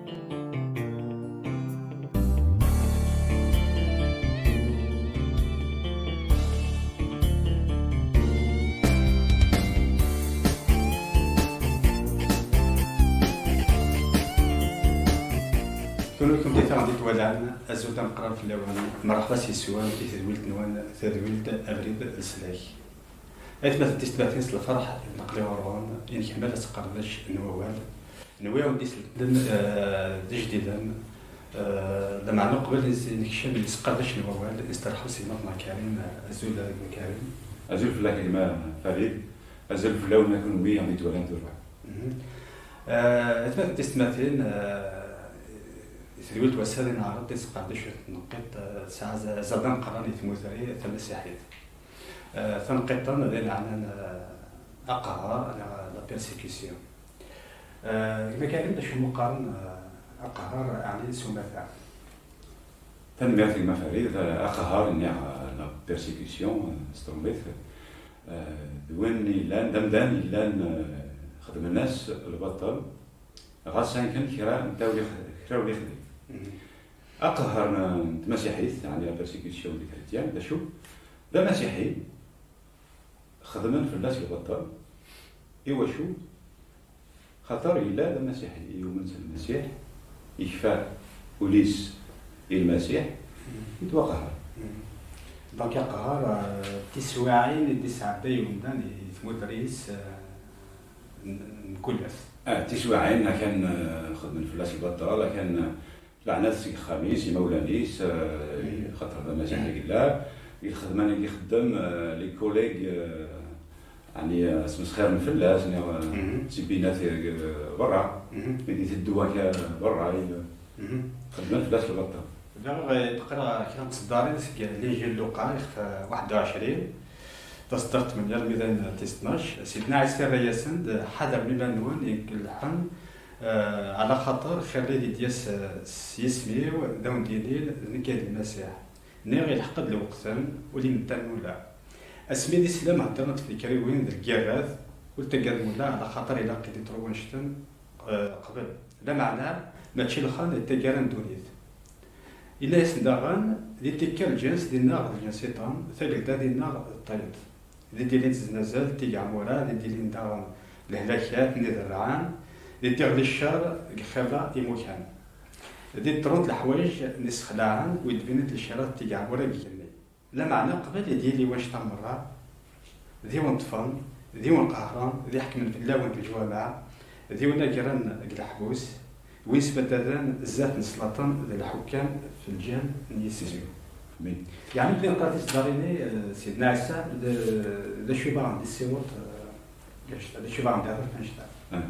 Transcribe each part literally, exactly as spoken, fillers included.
Kunwi kunwi i ɣ-d-ittwalan, azul d ameqqran fell-awen. Merḥba s yeswan i tedwilt-nwen, tadwilt Abrid n Leslak. Aytmaten tisetmatin, s lferḥ i d-neqqli ɣur-wen, i nekmal asqerdec n wawal. Nwiɣ d iselmaden, eh, d ijdiden, eh, lameɛna uqbel i nekcem i usqerdec n wawal, i s-terḥeb s gma-tneɣ Karim, eh, azul a gma Karim. Azul fell-ak a gma Farid, azul fell-awen a kunwi i ɣ-d-ittwalan tura. Mhm. Eh, aytmaten tisetmatin, eh, i tedwilt wass-a di neɛreḍ i nesqerdec cwiṭ n tneqqiṭ, eh, tesɛa azal d ameqqran i tmutri tamasiḥit. Eh, taneqqiṭ-a d ayen yeɛnan, eh, aqehher neɣ la persécution. Eh, gma Karim, d acu umi qqaren, eh, aqehher, ɛni s umata? Tanemmirt a gma Farid. Eh, aqehher, nniɣ, eh, la persécution, eh, s trumit, eh, d win yellan, d amdan yellan, eh, xedmen-as lbaṭel, ɣas akken kra n tawli-, kra ur yexdim. Mhm. Aqehher n, n tmasiḥit, yeɛni la persécution des chrétiens, d acu? D amasiḥi, xedmen fell-as lbaṭel. Iwacu? Xaṭer yella d amasiḥi, yumen s Lmasiḥ, yekfa ul-is i Lmasiḥ, yettwaqehher. Donc, aqehher, euh, tiswiɛin i d-isɛedday umdan i tmudri-s, euh, n, n kul ass. Ah, tiswiɛin, akan, euh, xedmen fell-as lbaṭel, akan, euh, leɛnat seg uxxam-is, imawlan-is, eh, xaṭer d amasiḥi i yella, i lxedma-nni i ixeddem, eh, les collègues, eh, ɛni, eh, smesxiren fell-as, neɣ, eh, ttibbin-as, eh, berra, mi d-iteddu akka berra, i, xedmen fell-as lbaṭel. Daɣ, eh, d-qqreɣ kra n tseddarin seg Linjil Luqa, ixef, eh, waḥed u ɛecrin, taseddart tmenya almi d ayen tis tnac. Sidna Ɛisa irra-yasen-d: "Ḥadrem iman-nwen, ikelḥen, eh, ɛla xaṭer xir-nni di d-yas, eh, s yisem-iw, d awen-d-yinin, d nekk ay d Lmasiḥ." Niɣ ilḥeq-d lweqt-en, ur limenta n ula. Asmi d islam heddren-d f tekriwin d lgirrat, ur ttaggadem ula, ɛla xaṭer ilaq i d-iṭru wannect-en, eh, qbel. Lameɛna, mačči lxan d taggara n ddunit. Yenna-yasen daɣen: "Di tikkal lǧens dinna d lǧens iṭan, tagelda dinna d tayeḍ. Di d-ilin teznazelt, tigeɛmura, di d-ilin daɣen lehlakat n iderrɛen, di d-iɣli ccer deg lxirra imukan. Di d-ṭṭrunt leḥwayeǧ n isexlaɛen, wi d-binent lcirat tigeɛmura deg igenni." Lameɛna qbel i d-yili wannect-a merra, d iwen-ṭṭfen, d iwen-qehren, d iḥekmen fell-awen deg leǧwameɛ, d iwen-agren deg leḥbus, win sbaddaden zdat n sslaṭen d lḥukkam f lǧal n yisem-iw. Amin. Yeɛni, bni qqar tiseddarin-nni, eh, Sidna Ɛisa, d, d acu i baɣen d issiweḍ, eh, d acu i baɣen d ihder f annect-a? Ah.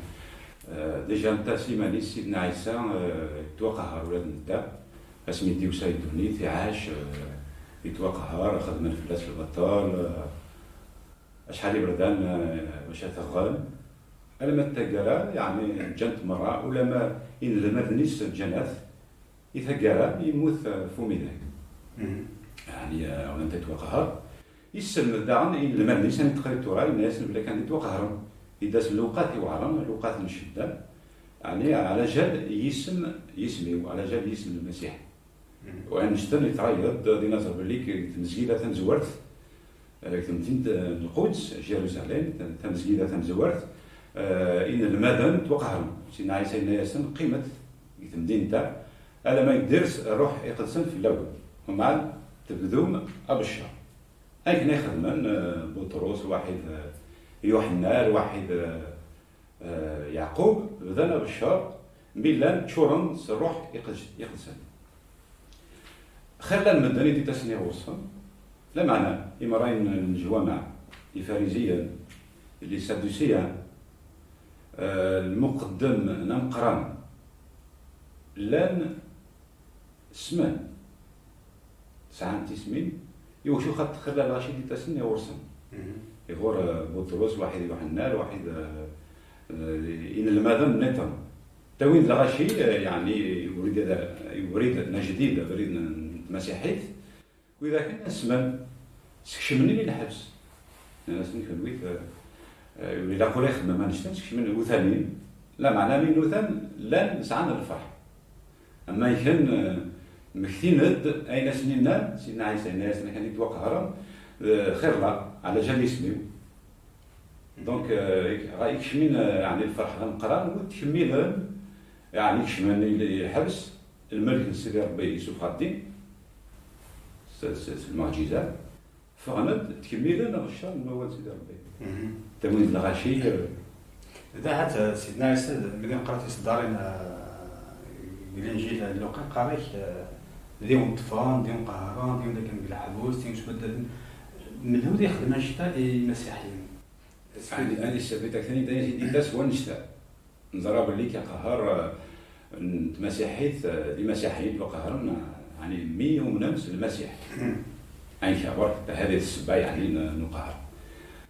Eh, déjà netta s iman-is, Sidna Ɛisa, eh, yettwaqehher ula d netta. Asmi d-yusa i ddunit, iɛac, eh, yettwaqehher, xedmen fell-as lbaṭel, eh, acḥal iberdan, eh, bac ad t-ɣen. Alamma d taggara, yeɛni, ǧǧan-t merra, ulamma inelmaden-is ǧǧan-at. I taggara, yemmut, eh, f umidag. Mhm. Yeɛni, eh, ɣlin-t yettwaqehher. Yesselmed daɣen i inelmaden-is, ayen teqrib tura, yenna-yasen belli kan yettwaqehren. Yedda-sen lewqat iweɛren, lewqat n ccedda. Yeɛni, ɛla jal yisem, yisem-iw, ɛla jal yisem n Lmasiḥ. Mhm. Wannect-en yettɣayeḍ, d inaẓer belli deg tmezgida tamezwart, eh, deg temdint n Lquds, Jérusalem, tamezgida tamezwart, eh, inelmaden ttwaqehren. Sidna Ɛisa yenna-yasen: "Qqimet deg temdint-a, alamma yedder Ṛṛuḥ Iqedsen fell-awen, umbeɛd tebdum abeccer." Akken ay xedmen, eh, Buṭrus, lwaḥid, eh, Yuḥenna, lwaḥid, eh, eh, Yeɛqub, bdan abeccer, mi llan ččuren s Ṛṛuḥ Iqed-, Iqedsen. Xir llan medden i d-ittasen ɣur-sen, lameɛna imerrayen n leǧwameɛ, Ifariziyen, les Sadducéens, eh, lmuqeddem n ameqqran, llan ssman. Sɛan tismin, iwacu xaṭer xir llan lɣaci d-ittasen ɣur-sen. Mhm. Iɣur, eh, Buṭrus, lwaḥid Yuḥenna, lwaḥid, eh, eh, inelmaden nniḍen. Ttawin-d lɣaci, eh, yeɛni, wrid, wrid n ajdid, abrid n tmasiḥit, wid akken ssman, skecmen-in i lḥebs. Nnan-asen: "Kenwi, eh, eh, ilaq ula ixemmem annect-a, skecmen utanin." Lameɛna mi nutan, llan sɛan lferḥ. Ama kan, eh, mmektin-d ayen asen-innan Sidna Ɛisa, yenna-yasen: "Akken i d-waqehren, eh, xir la, ɛla jal isem-iw." Donc, eh, i kecmen, eh, yeɛni lferḥ d ameqqran, ur tkemmilen, yeɛni kecmen i, i lḥebs, lmelk n Sidi Ṛebbi yessufeɣ-d din, s, s, s lmuɛǧiza. Ffɣen-d, ttkemmilen ɣer ccer n wawal n Sidi Ṛebbi. Ttawin-d lɣaci. D ahat, eh, Sidna Ɛisa, d, mi d imeqqrat iseddarin, eh, deg Linǧil n Luqa, yeqqar-ak, eh, d yiwen ṭṭfen, d yiwen qehren, d yiwen akken deg leḥbus, d yiwen swaddaden. Menhu d ixdem annect-a i imasiḥiyen? Ɛni, ɛni ssabit akten-id, d ayen i d-ittas wannect-a. Neẓra belli kaqehher, eh, n tmasiḥit, eh, d imasiḥiyen ttwaqehren, eh, ɛni mi umnen s Lmasiḥ. Anka, berk, hadi d ssebba, yeɛni, n, n uqehher.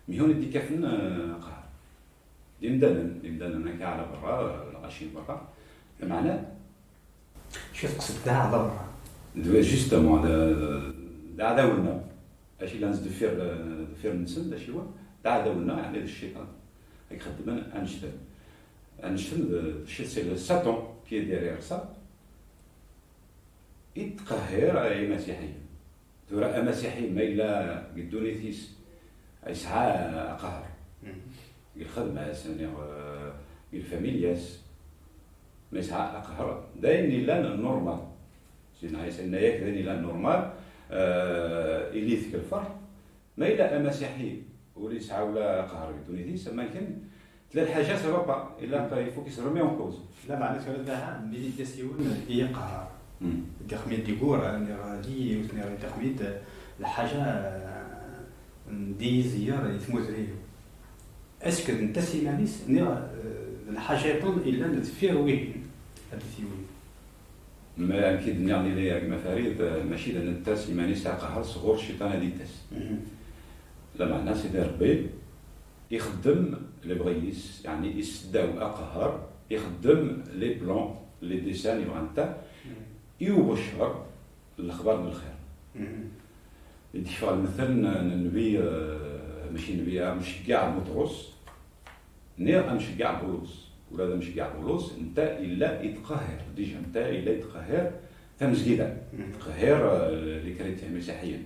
Mihun i d-ikkaten, eh, aqehher. D imdanen, d imdanen akka ɛla berra, eh, lɣaci berra. Lameɛna, acu teqsed d aɛdaw? D, justement, d, d aɛdaw-nneɣ. Acu yellan deffir, deffir-nsen, d acu iwa? D aɛdaw-nneɣ, yeɛni d cciṭan. Ad ixeddmen annect-en. Annect-en d, d cci-, c'est le Satan qui est derrière ça. Ittqehhir imasiḥiyen. Tura amasiḥi ma yella deg ddunit-is yesɛa aqehher. Deg lxedma-s, niɣ, eh, deg lfamilya-s. Ma yesɛa aqehher, d ayen yellan normal. Sidna Ɛisa yenna-yak d ayen yellan normal, eh, ilit deg lferḥ. Ma yella amasiḥi ur yesɛa ula aqehher deg ddunit-is, am akken tella lḥaǧa ça va pas, ilaq, il faut qu'il se remet en cause. Lameɛna tura daha, mi d-yettas yiwen i yi-iqehher. Ddiɣ-t-id d igura, niɣ d yiwet, niɣ ddiɣ-t-id d lḥaǧa, eh, n d-iyi-izeyyer i tmudri-iw. Est-ce que d nettas iman-is, niɣ, eh, d lḥaǧa-iḍen illan deffir wihin ad d-tiwin? Ma amek i d-nniɣ nila gma Farid, eh, mačči d nettas iman-is aqehher sɣur cciṭan ad d-ittas. Lameɛna Sidi Ṛebbi ixeddem lebɣi-is, yeɛni iseddaw aqehher, ixeddem les plans, les desseins, yebɣa netta, i ubeccer n lexbar n lxir. I d-kfeɣ lmettel n, n nnbi, eh, mačči nnbi, amceggeɛ Buṭrus, niɣ amceggeɛ Bulus. Ula d amceggeɛ Bulus, netta yella yettqehhir, déjà, netta yella yettqehhir tamezgida, yettqehhir, eh, les chrétiens, imasiḥiyen.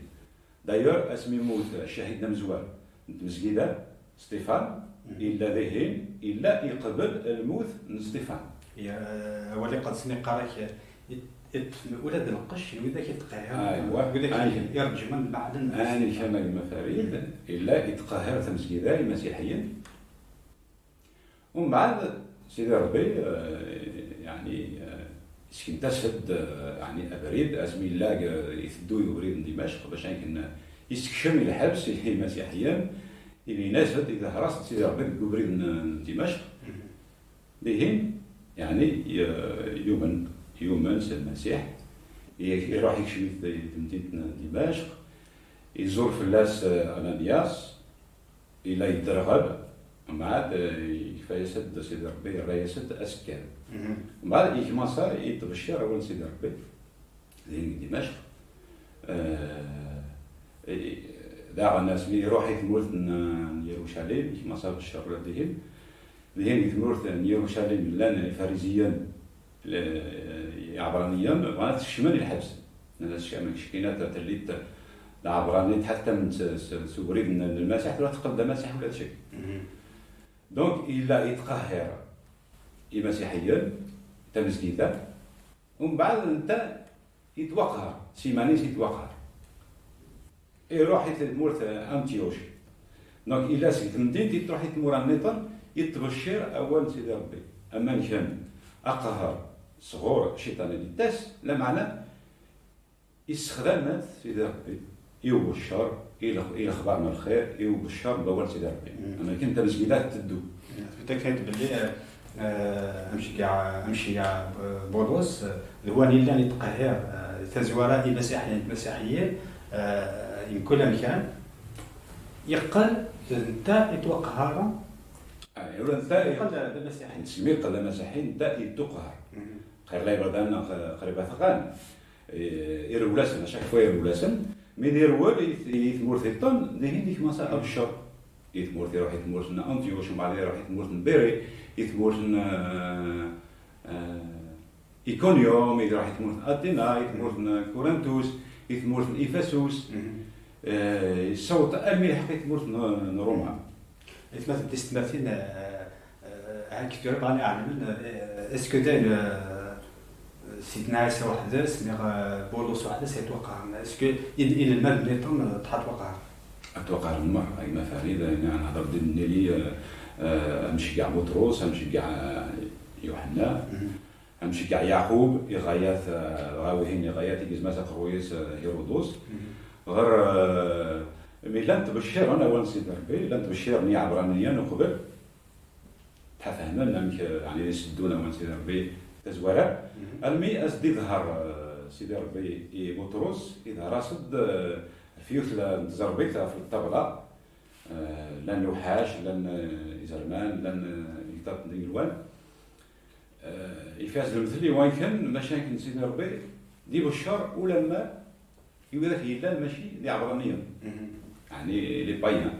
D'ailleurs, asmi yemmut ccahid d amezwar n tmezgida, Sṭifan, yella dihin, yella yeqbel lmut n Sṭifan. Ya, awal iqedsen yeqqar-ak, i-, iṭṭef ula d lqecc n widak i tettqehhiren, aywa, widak i ireǧmen lmeɛlen n Sṭifan. Ɛni kama gma Farid, yella yettqehhir tamezgida, imasiḥiyen. Umbeɛd, Sidi Ṛebbi, eh, yeɛni, eh, yesken-as-d, eh, yeɛni, abrid, asmi yella deg, iteddu i ubrid n Dimecq, bac akken yessekcem i lḥebs i imasiḥiyen, ibin-as-d, iḍher-as-d Sidi Ṛebbi deg ubrid n, n Dimecq. Dihin, yeɛni, y-, yumen, yumen s Lmasiḥ, i-, iṛuḥ ikcem-it di temdint n Dimecq, iẓur fell-as, eh, Ananias, yella yedderɣel, mbeɛd, eh, yekfa-yas-d Sidi Ṛebbi, yerra-yas-d asekkad. Mbeɛd, yekmaṣa yettbecciṛ awal n Sidi Ṛebbi, din deg Dimecq. Eh, i-, daɣen, asmi iṛuḥ i tmurt n, n Yirucalim, yekmaṣa abeccer ula dihin. Dihin, di tmurt n Yirucalim, llan Ifariziyen, l-, Iɛebṛaniyen bɣan ad t-kecmen i lḥebs. Nnan-as: "Amek cekkin ad telliḍ d Aɛebṛani, tḥatem s, s, s ubrid n, n Lmasiḥ, tura teqqel d Amasiḥ ula d cekk." Donc, yella yettqehhir imasiḥiyen, tamezgida, umbeɛd netta yettwaqher, s yiman-is yettwaqher. Iruḥ i tmurt Antyuc. Donc, illa seg temdint, iruḥ i tmura nniḍen, yettbeccir awal n Sidi Ṛebbi. Aman kan aqehher sɣur cciṭan i d-ittas, lameɛna issexdam-it Sidi Ṛebbi i ubeccer, i lex-, i lexbar n lxir, i ubeccer n wawal n Sidi Ṛebbi. Aman kan tamezgida tetteddu. Tbedda kan belli, eh, Eh, amceggeɛ, amceggeɛ, eh, Bulus, eh, d wani llan yettqehhir, eh, tazwara imasiḥiyen d tmasiḥiyin, eh, i mkul amkan, yeqqel d netta i ttwaqehharen. Ah, ula d netta yeqqel d, d amasiḥi. Nesmi yeqqel d amasiḥi, netta yettuqehher. Xir la iberdan, eh, qrib ad t-ɣan. Eh, irewlasen, à chaque fois irewlasen. Mi d irwel i, i tmurt iṭṭen, dihin i kmansa abeccer. I tmurt, iruḥ i tmurt n Antyuc, umbeɛd iruḥ i tmurt n Biri, i tmurt n, eh, eh, Iconium, i iruḥ i tmurt n Athena, i tmurt n Kurintus, i tmurt n Ifasus. Eh, yessaweḍ almi yelḥeq i tmurt n, n Roma. Atmaten tisetmatin, eh, eh, akken tura bɣan iɛelmen, eh, est-ce que dayen, eh, Sidna Ɛisa weḥd-s, neɣ, eh, Bulus weḥd-s ay ttwaqehren? Est-ce que in-, inelmaden nniḍen, eh, ṭṭḥa ttwaqehren? Ad ttwaqehren merra, a gma Farid, eh, nehder-d nili, eh, eh, amceggeɛ Buṭrus, amceggeɛ, eh, Yuḥenna. Amceggeɛ Yeɛqub, iɣayat, eh, dɣa wihin iɣayat i yezma-s aqerruy-is, eh, Hirudus. Ɣer, eh, mi llan ttbecciren awal n Sidi Ṛebbi, llan ttbecciren iɛebṛaniyen uqbel. Tḥa fehmen amek, eh, yeɛni ad seddun awal n Sidi Ṛebbi tazwara. Almi as-d-iḍher, eh, Sidi Ṛebbi i Buṭrus, iḍher-as-d, eh, ɣef yiwet n tẓerbit ɣef ṭṭabla. Eh, llan lewḥac, llan, eh, izerman, llan, eh, igḍaḍ n yigenwan. Eh, yefka-as-d lemtel i wakken, maca akken Sidi Ṛebbi d ibeccer ulamma i widak yellan mačči d iɛebṛaniyen. Ɛni les païens.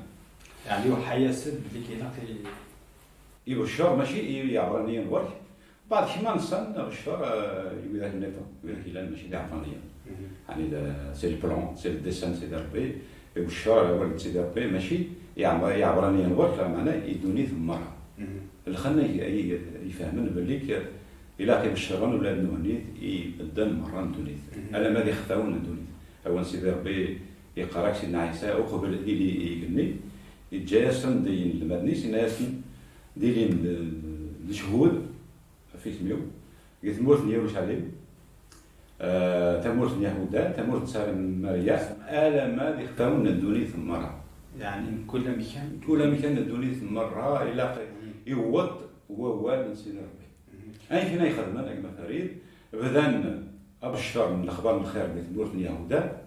Ɛni iweḥḥa-yas-d belli ilaq i ibeccer mačči i iɛebṛaniyen berk. Baɛd kma neṣṣan, ibeccer, eh, i widak nniḍen, widak yellan mačči d iɛebṛaniyen. Ɛni d, c'est le plan, c'est le dessein n Sidi Ṛebbi. Ibeccer awal n Sidi Ṛebbi, mačči i iɛebṛ-, iɛebṛaniyen berk, meɛna i ddunit merra. Lxenna i, i, ifehmen belli k-, ilaq ibecciren ula d nehni i medden merra n ddunit. Alamma d ixfawen n ddunit. Awal n Sidi Ṛebbi yeqqar-ak Sidna Ɛisa uqbel ili igenni, yeǧǧa-yasen-d i yinelmaden-is, yenna-yasen: "D ilin d, d cehhud ɣef isem-iw, deg tmurt n Yirucalim, eh, tamurt n Yahuda, tamurt n Samaria, alamma d ixfawen n ddunit merra." Yeɛni mkul amkan? Mkul amkan n ddunit merra, ilaq iwweḍ wawal n Sidi Ṛebbi. Ayen kan ay xedmen, a gma Farid, bdan abeccer n lexbar n lxir di tmurt n Yahuda,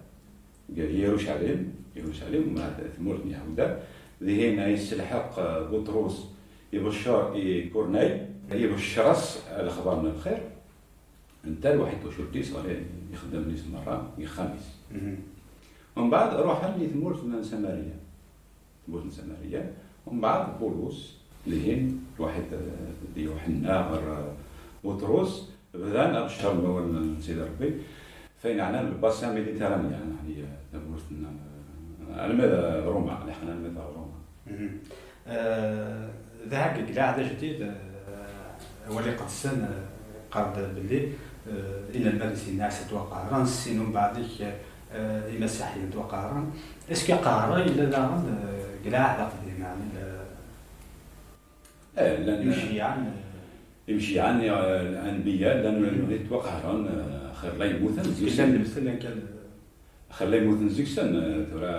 deg Yirucalim, Yirucalim, umbeɛd tmurt n Yahuda, dihin ay yesselḥeq, eh, Buṭrus ibeccer i Kurnay, ibeccer-as lexbar n lxir, netta lwaḥid twacult-is ɣer ixeddamen-is merra, deg ixxam-is. Umbeɛd ruḥen i tmurt n Samariya. Tmurt n Samariya. Umbeɛd Bulus, dihin, lwaḥid, eh, d Yuḥenna ɣer, eh, Buṭrus, bdan abeccer n wawal n Sidi Ṛebbi. Fayen ɛnan le bassin méditerranéen, yeɛni, eh, tamurt n, eh, alma d Roma, leḥqen alma d Roma. Eh, dɣa deg Lɛehd Ajdid, eh, awal iqedsen, eh, yeqqar-d belli, eh, inelmaden n Sidna Ɛisa ttwaqehren, sin umbeɛd-ik, eh, imasiḥiyen ttwaqehren. Est-ce que qehra yella daɣen, eh, deg Lɛehd Aqdim, yeɛni, eh, eh, llan imceyɛen, eh, imceyɛen, eh, anbiya, llan wid ttwaqehren, eh, xir la yemmuten, llan lemtel kan, eh, xir la yemmuten zik-sen, eh, tura,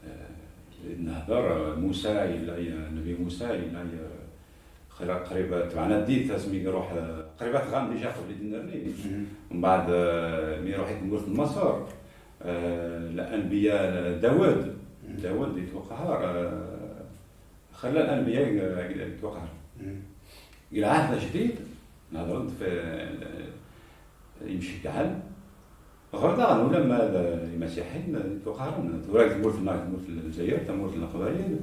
eh, eh, nehder, eh, Musa, yella, eh, Nnbi Musa, yella, eh, xir qrib, eh, tebɛen addit, asmi iruḥ, eh, qrib ad tɣam déjà qbel i d-nnerni. Mbeɛd, eh, mi iruḥ i tmurt n Maṣer, eh, la anbiya, eh, Dawed, Dawed yettwaqehher, eh, xir la anbiya, eh, yettwaqehren. Deg Lɛehd Ajdid, nehder-d f, eh, imceggɛen, ɣer daɣen ulamma d imasiḥiyen, eh, yettwaqehren. Tura deg tmurt-nneɣ, deg tmurt n Lezzayer, tamurt n Leqbayel,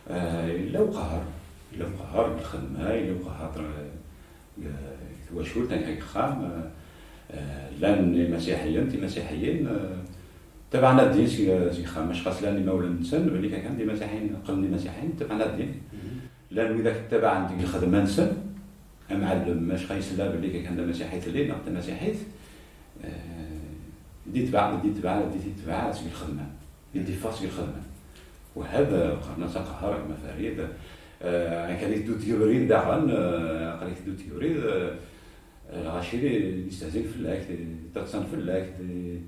eh, yella uqehher. Yella uqehher deg lxedma, yella uqehher, eh, deg twacult, akka deg uxxam, eh, eh, llan imasiḥiyen, timasiḥiyin, eh, tabaɛen ad din seg, seg uxxam, acqa slan imawlan-nsen, belli kan d imasiḥiyen, qqlen d imasiḥiyen, tabaɛen ad din. Llan widak ttabaɛen deg lxedma-nsen, amɛellem, acqa yesla belli kan d amasiḥi telli, neɣ d tamasiḥit, eh, d itbeɛ, d itbeɛ, d itbeɛ seg lxedma, d iffeɣ seg lxedma. Wahad, eh, qqaren-as aqehher, a gma Farid, eh, akken i teddut tgebrin daɣen, eh, aql-ik teddut tgebrin, eh, eh, lɣaci d-, d-istehzin fell-ak, d-, d-ttaḍsan fell-ak, d-,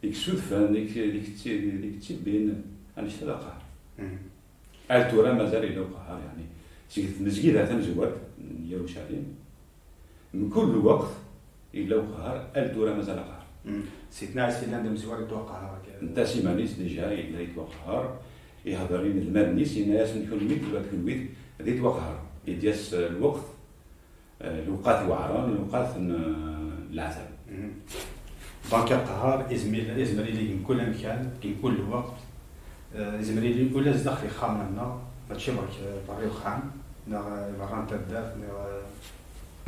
d-k-ssudfen, d-k-, d-k-, d-k-ttibbin, annect-a d aqehher. Ar tura mazal yella uqehher, yeɛni, seg tmezgida tamezwart n Yarucalim, mkul lweqt yella uqehher, ar tura mazal aqehher. Sidna Ɛisa yellan d amezwar yettwaqehher akka. Netta s iman-is déjà yella yettwaqehher, ihder i inelmaden-is, yenna-yasen: "Kunwi tura d kunwi d itwaqehher." I d-yas lweqt, eh, lewqat iweɛren, lewqat n, eh, leɛtab. Donc, aqehher izmer, izmer ili deg mkul amkan, deg mkul lweqt, eh, izmer ili ula zdaxel ixxamen-nneɣ, mačči berk, eh, berra uxxam, neɣ, eh, berra n taddart, neɣ, eh,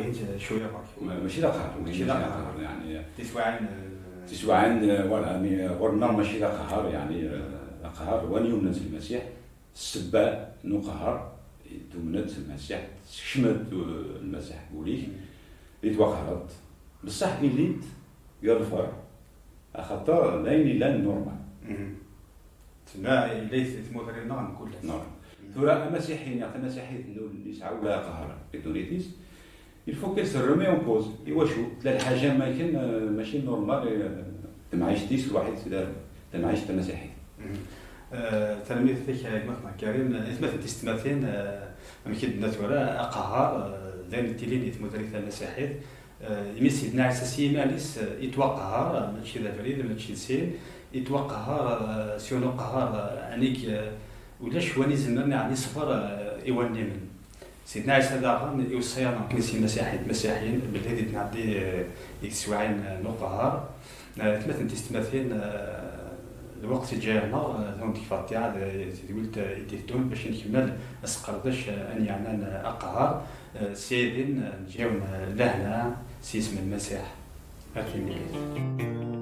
wahin cwiya berk. Ma- mačči d aqehher, Mačči d aqehher. Yeɛni, Tiswaɛin. tiswaɛin, eh, voilà, mi, eh, ɣur-neɣ mačči d aqehher, yeɛni, eh, aqehher, wani yumnen s Lmasiḥ, ssebba n uqehher, tumneḍ s Lmasiḥ, tsekcmeḍ, eh, Lmasiḥ deg wul-ik, yettwaqehreḍ. Bessaḥ ilint gar lferḥ, axaṭer d ayen yellan normal. Tella yella tmudri-nneɣ mkul ass. Normal. Tura amasiḥi neɣ tamasiḥit n ul yesɛa ula aqehher i ddunit-is, il faut qu'elle se remet en cause. Iwacu? Tella lḥaǧa makken, eh, mačči normal, eh, temɛict-is lwaḥid s dar temɛict tamasiḥit. Tanemmirt-ik a gma Karim. Aytmaten tisetmatin, amek i d-tenna tura, aqehher d ayen yettilin di tmudri tamasiḥit. Imi Sidna Ɛisa s yiman-is yettwaqehher, mačči d abrid, mačči d sin, yettwaqehher s yiwen uqehher anig ulac wani izemren, yeɛni ṣṣber i wannimen. Sidna Ɛisa daɣen iweṣṣa-yaɣ nekkni s imasiḥi-, imasiḥiyen belli di d-nɛeddi deg teswiɛin n uqehher. Atmaten tisetmatin, lweqt iǧǧa-yaɣ-neɣ, ad awen-d-kfeɣ ttiɛad, tedwilt i d-iteddun bac ad nkemmel asqerdec n yeɛnan aqehher. Sya din, neǧǧa-yawen lehna s yisem n Lmasiḥ. Ar timlilit.